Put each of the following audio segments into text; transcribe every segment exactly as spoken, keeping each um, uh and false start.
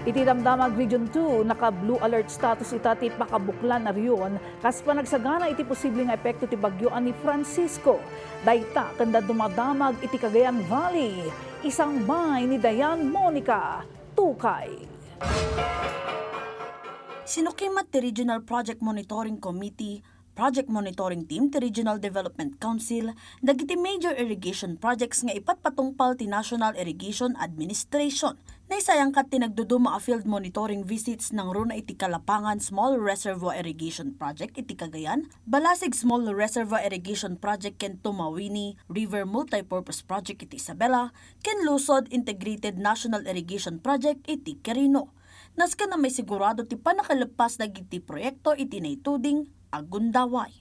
Iti Damdamag Region two, naka-blue alert status ita ti pakabuklan a rehiyon kas panagsagana iti posible nga epekto ti bagyo a ni Francisco. Dayta ken dumadamag iti Cagayan Valley. Isangbay ni Dayan Monica Tukay. Sinukimat ti Regional Project Monitoring Committee, Project Monitoring Team ti Regional Development Council dagiti major irrigation projects nga ipatpatungpal ti National Irrigation Administration. Naisayangkat ti nagduduma a field monitoring visits nangruna iti Kalapangan Small Reservoir Irrigation Project iti Cagayan, Balasig Small Reservoir Irrigation Project ken Tumawini River Multipurpose Project iti Isabela, ken Luzon Integrated National Irrigation Project iti Quirino. Nasken a maisigurado ti pannakaleppas dagiti proyekto iti naituding a gundaway.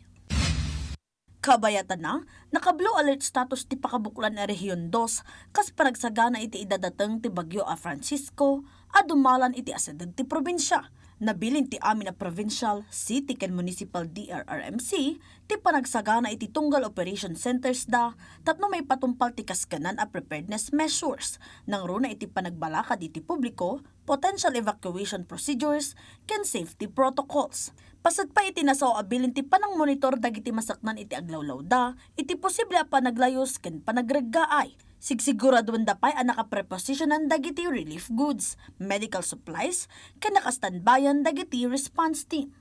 Kabayatanna, naka-blue alert status ti pakabuklan a Rehiyon dos kas panagsagana iti idadateng ti bagyo a Francisco a dumalan iti asideg ti probinsia. Nabilin ti amin a provincial, city ken municipal D R R M C ti panagsagana iti tunggal operation centers da tapno maipatungpal ti kaskenan a preparedness measures, nangruna iti panagbalakad iti publiko, potential evacuation procedures, ken safety protocols. Paset pay iti nasao a bilin ti panangmonitor dagiti masaknan iti aglawlawda iti posible a panaglayus ken panagreggaay. Sigsiguraduenda pay a nakaprepositionan dagiti relief goods, medical supplies, ken naka-standbyan dagiti response team.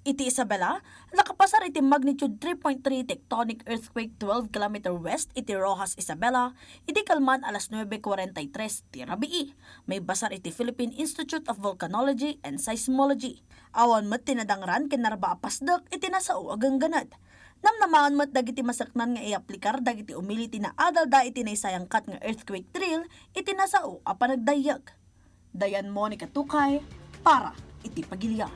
Iti Isabela, nakapasar iti magnitude three point three tectonic earthquake twelve kilometer west iti Roxas, Isabela, idi kalman alas nuebe cuarenta y tres ti rabii. Maibasar iti Philippine Institute of Volcanology and Seismology. Awan met ti nadangran ken narba a pasdek iti nasao a gangganad. Namnamaen met dagiti masaknan nga iaplikar dagiti umili ti naadalda iti naisayangkat nga earthquake drill iti nasao a panagdayyeg. Dayan Monica Tukay para iti Pagilian.